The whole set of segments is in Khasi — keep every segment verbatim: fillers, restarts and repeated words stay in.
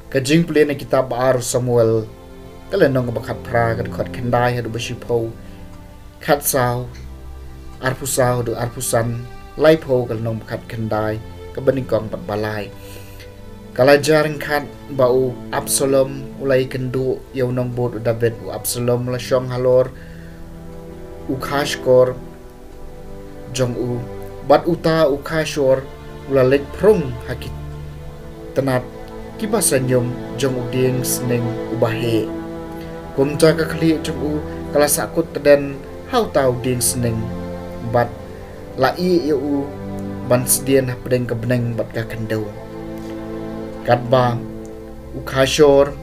Ka jingpule na kitab ba ar Samuel, ka lynnong ba khatphra, ka dkhot khyndai haduh ba shiphew, khatsaw, arphew saw haduh arphew san, laiphew, ka lynnong ba khatkhyndai, ka banyngkong bad ba lai. Ka la jar ryngkat ba u Absalom u la ïakynduh ïa u nongbud u David. U Absalom u la shong halor u khashkor jong u, bad uta u khashkor u la leit phrung ha ki tnat kiba sñium jong u dieng sneng uba heh. Kumta ka khlieh jong u ka la sahkut tdem ha uta u dieng sneng, bad la ïeh ïa u ban sdien hapdeng ka bneng bad ka khyndew. Katba u khashkor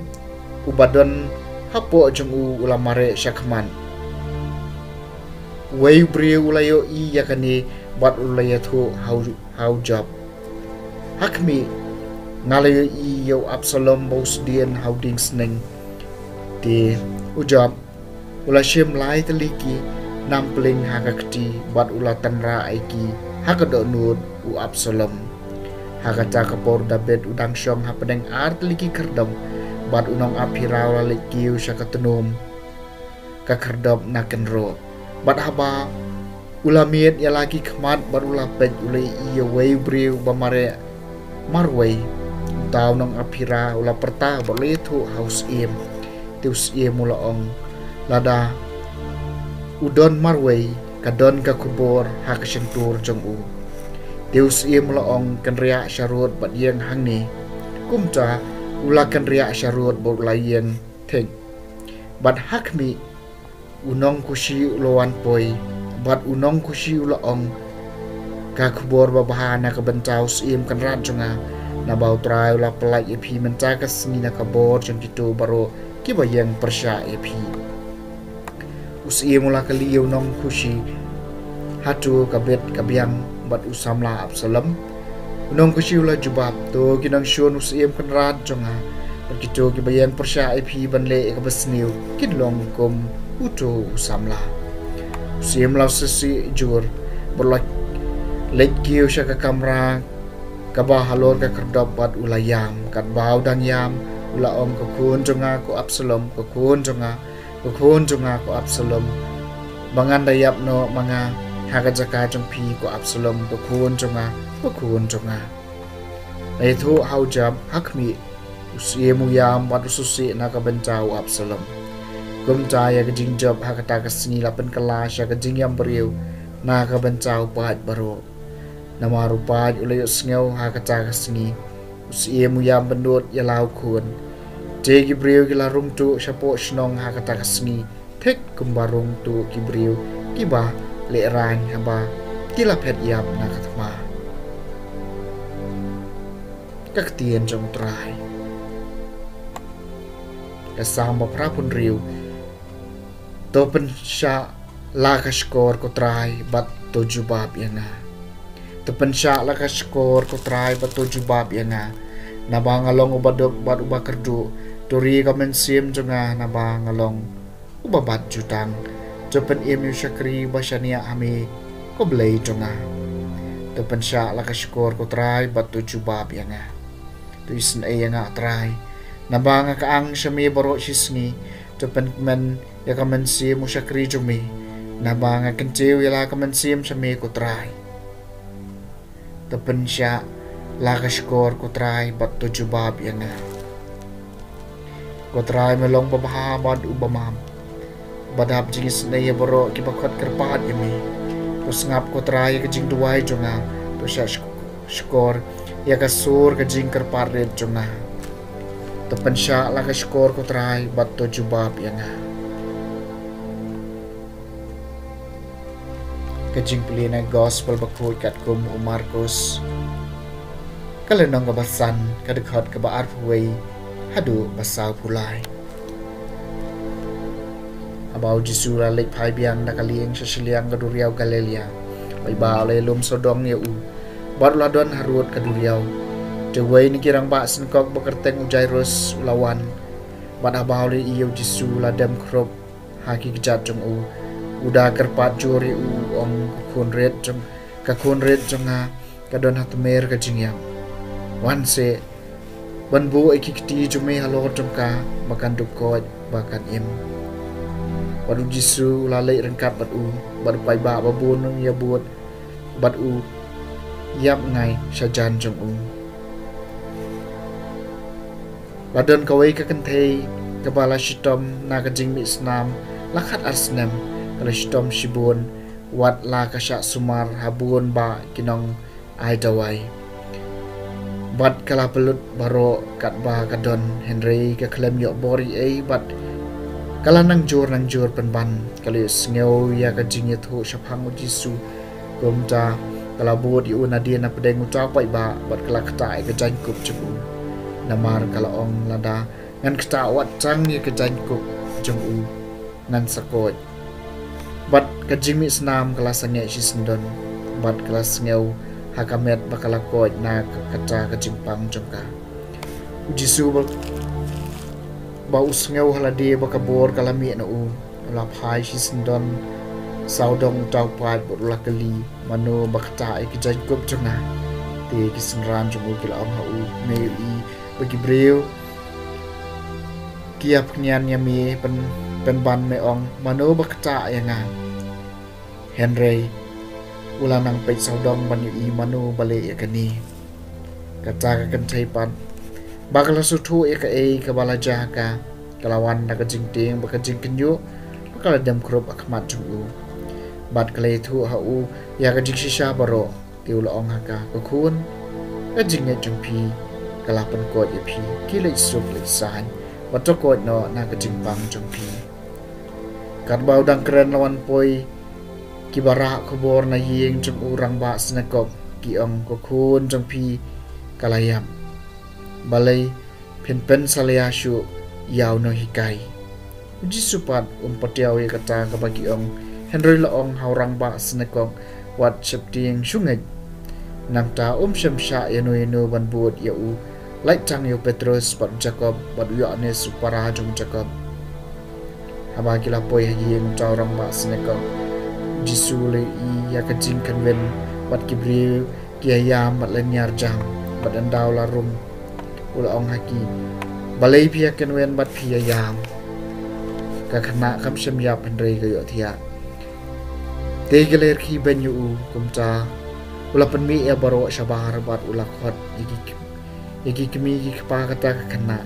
uba don hapoh jong u u la mareh shakhmat, uwei u briew u la ïohi ïa kane bad u la ïathuh ha u, ha u Joab, "Ha khmih, nga la ïohi ïa u Absalom ba u sdien ha u dieng sneng." Te u Joab u la shim lai tylli ki nam pling ha ka kti bad u la tynrah ïa ki ha ka dohnud u Absalom. Ha kata ka por u David u dang shong hapdeng ar tylli ki khyrdop, bad u nongap hira u la leit kiew sha ka tnum ka khyrdop na kynroh. Bad haba u la miet ïa la ki khmat bad u la peit, u la ïohi ïa uwei u briew ba mareh marwei. Uta u nongap hira u la pyrta bad u la ïathuh ha u syiem. Te u syiem u la ong, "Lada u don marwei, ka don ka khubor ha ka shyntur jong u." Te u syiem u la ong, "Kynriah sharud bad ïeng hangne." Kumta u la kynriah sharud bad u la ïeng thik. Bad ha khmih, u nongkhushi u la wan poi, bad u nongkhushi u la ong, "Ka khubor babha na ka bynta u syiem kynrad jong nga, naba u Trai u la pyllait ïa phi mynta ka sngi na ka bor jong kito baroh kiba ïeng pyrshah ïa phi." U syiem u la kylli ïa u nongkhushi, "Hato ka bit ka biang bad u samla Absalom?" U nongkhushi u la jubab, "To ki nongshun u syiem kynrad jong nga, bad kito kiba ïeng pyrshah ïa phi ban leh ïa kaba sniew kin long kum uto u samla." U syiem u la sngewsih jur bad u la leit kiew sha ka kamra kaba halor ka khyrdop bad u la ïam. Katba u dang ïam, u la ong, "Ko khun jong nga ko Absalom, ko khun jong nga, ko khun jong nga ko Absalom, ba ngan da ïap noh ma nga ha ka jaka jong phi ko Absalom, ko khun jong nga, ko khun jong nga." La ïathuh ha u Joab, ha khmih, u syiem u ïam bad u sngewsih na ka bynta u Absalom. Kumta ïa ka jingjop ha kata ka sngi la pynkylla sha ka jingïam briew na ka bynta u paid baroh. Namar u paid u la ïohsngew ha kata ka sngi, u syiem u ïam bynnud ïa la u khun. Te ki briew ki la rung tuh shapoh shnong ha kata ka sngi, thik kumba rung tuh ki briew kiba lehraiñ haba ki la phet ïap na ka thma. Ka ktien jong u Trai. Ka Salm ba phra phew hynriew. To pynshah la ka shkor ko Trai bad to jubab ïa nga. To pynshah la ka shkor ko Trai bad to jubab ïa nga. Naba nga long uba duk bad uba kyrduh. To ri ka mynsiem jong nga naba nga long uba bat jutang. To pynim ïa u shakri ba shaniah ha me ko Blei jong nga. To pynshah la ka shkor ko Trai bad to jubab ïa nga. To isynei ïa nga Trai, naba nga kyang sha me baroh shi sngi. To pynkmen ïa ka mynsiem u shakri jong me, naba nga kyntiew ïa la ka mynsiem sha me ko Trai. To pynshah la ka shkor ko Trai bad to jubab ïa nga. Ko Trai me long babha bad uba map, ba dap jingisynei ïa baroh kiba khot kyrpad ïa me. To sngap ko Trai ïa ka jingduwai jong nga. To shah shk- shkor ïa ka sur ka jingkyrpad rit jong nga. To pynshah la ka shkor ko Trai bad to jubab ïa nga. Ka jingpule na Gospel bakhuid katkum u Markus, ka lynnong kaba san, ka dkhot kaba arphew wei Haduh ba saw phew lai. Haba u Jisu u la leit phai biang na ka lieng sha shiliang ka duriaw Galilaia, paidbah u la ïalum sawdong ïa u, bad u la don harud ka duriaw. Te uwei na ki rangbah synagog ba kyrteng u Jairus u la wan, bad haba u la ïohi ïa u Jisu u la dem khrup ha ki kjat jong u. U da kyrpad jur ïa u, u ong, ka khun rit jong, ka khun rit jong nga ka don ha tmier ka jingïap. Wan seh ban buh ïa ki kti jong me halor jong ka, ba kan duh koit ba kan im. Bad u Jisu u la leit ryngkat bad u, bad u paidbah babun u ïabud, bad u ïap ngai sha jan jong u. La don kawei ka kynthei kaba la shitom na ka jingmih snam la khat ar snem, ka la shitom shibun, wat la ka shah sumar ha bun bah ki nong ai dawai. Bad ka la pynlut baroh katba ka don, hynrei ka khlem ïoh bor ei ei, bad ka la nang jur nang jur pynban. Ka la ïohsngew ïa ka jingïathuh shaphang u Jisu, kumta ka la bud ïa u nadien napdeng uta u paidbah, bad ka la ktah ïa ka jaiñkup jong u. Namar ka la ong, lada ngan ktah wat tang ïa ka jaiñkup jong u, ngan sa koit. Bad ka jingmih snam ka la sangeh shisyndon, bad ka la sngew ha ka met ba ka la koit na ka, kata ka jingpang jong ka. U Jisu ba, ba u sngew ha lade ba ka bor ka la mih na u, u la phai shisyndon sawdong uta u paid bad u la kylli, mano ba ktah ïa ka jaiñkup jong nga? Te ki synran jong u ki la ong ha u, me ïohi ba ki briew ki ïa pynïan ïa me, pyn, pynban me ong, mano ba ktah ïa nga? Hynrei u la nang peit sawdong ban ïohi mano ba leh ïa kane. Kata ka kynthei pat, ba ka la sngewthuh ïa kaei kaba la jia ha ka, ka la wan da ka jingtieng bad ka jingkynjoh, bad ka la dem khrup ha khmat jong u, bad ka la ïathuh ha u ïa ka jingshisha baroh. Te u la ong ha ka, ka khun, ka jingngeit jong phi ka la pynkoit ïa phi, ki leit suk leit saiñ, bad to koit noh na ka jingpang jong phi. Katba u dang kren la wan poi kiba rah khubor na ïing jong u rangbah synagog, ki ong, ka khun jong phi ka la ïap. Balei phin pynsalia shuh ïa u nonghikai? U Jisu pat um patiaw ïa kata kaba ki ong, hynrei u la ong ha u rangbah synagog, wat sheptieng, shu ngeit. Nangta um shym shah ïano ïano ban bud ïa u, lait tang ïa u Petrus bad u Jakob bad u Ïoannis u para jong u Jakob. Haba ki la poi ha ïing uta u rangbah synagog, u Jisu u la ïohi ïa ka jingkynwin bad ki briew ki ïaïam bad lynñiar jam, bad ynda u la rung u la ong ha ki, balei phi ïakynwin bad phi ïaïam? Ka khynnah kam shym ïap hynrei ka ïohthiah. Te ki la ïarkhie beiñ ïa u. Kumta u la pynmih ïa baroh shabar bad u la khot ïa ki, ïa ki kmie ki kpa kata ka khynnah,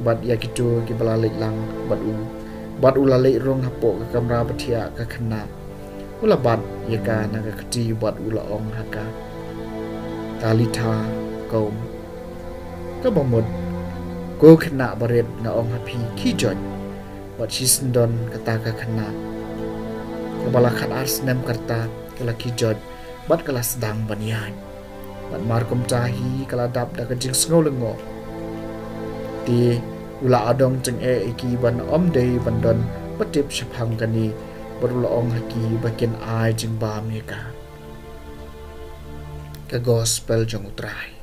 bad ïa kito kiba la leit lang bad u, bad u la leit rung hapoh ka kamra ba thiah ka khynnah. U la bat ïa ka na ka kti bad u la ong ha ka, Talitha koum, kaba mut, ko khynnah barit, nga ong ha phi, khie joit. Bad shisyndon kata ka khynnah kaba la khat ar snem ka rta ka la khie joit bad ka la sdang ban ïaid. Bad markumta hi ka la dap da ka jingsngew lyngngoh. Te u la adong jingeh ïa ki ban ym dei ban don ba tip shaphang kane, bad u la ong ha ki ba kin ai jingbam ïa ka. Ka Gospel jong U Trai.